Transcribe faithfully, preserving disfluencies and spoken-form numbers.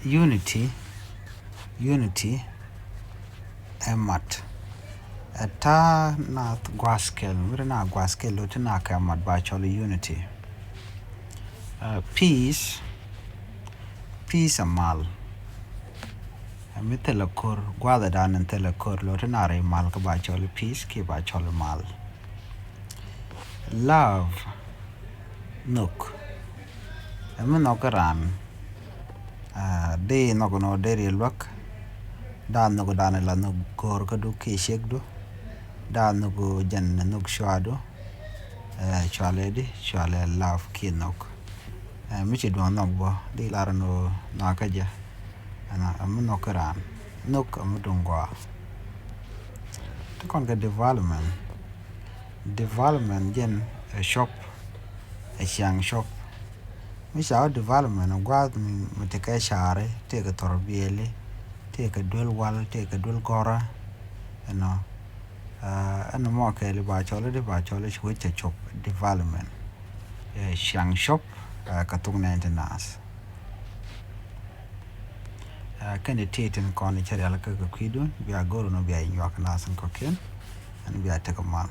Unity, unity, ɛ mat. Ɛ ta̱a̱ nath gua̱a̱th kɛl, mi ri na gua̱a̱th kɛl lo ti na kɛ mat ba cɔl unity. Ɛ peace, peace ɛ mal. Ɛ mi thilɛ ko̱r, gua̱a̱th ɛ dan in thilɛ ko̱r lo ti na ri mal kä ba cɔl peace ki ba cɔl mal. Love, nhök. Ɛ mi nhɔk ran, di nhɔk nɔ deri luäk. Da nhök dan la nhök go̱o̱r kä du ki ciek du. Da nhök jɛn nhök cua du. Ɛ cualɛ di, cualɛ love ki nhök. Ɛ mi ci duɔ̱ŋ nhɔk bä di lar nɔ nhɔk kä jɛ. Ɛ mi nhɔk ran, nhök ɛ mi duŋ gɔaa. Ti kɔn kɛ development. Development jɛn ɛ cuɔp, ɛ ciaŋ cuɔp. Mi ca wä development ɛ gua̱a̱th mi, mi tekɛ cari, tekɛ thɔrbiɛli, tekɛ duel wal, tekɛ duel gɔra. Ɛnɔ, ɛnɔ mɔ kɛɛli ba cɔl di ba cɔl ci wec cɛ cuɔp development. Ɛ ciaŋ cuɔp, ɛ kɛ thuk nɛn ti naath. Ɛ kɛn ti ti tin kɔn cɛ rial kä kɛ kui̱dun bia go̱r nɔ bia nyuak naath in kɔkiɛn. Ɛn bia tekɛ mal.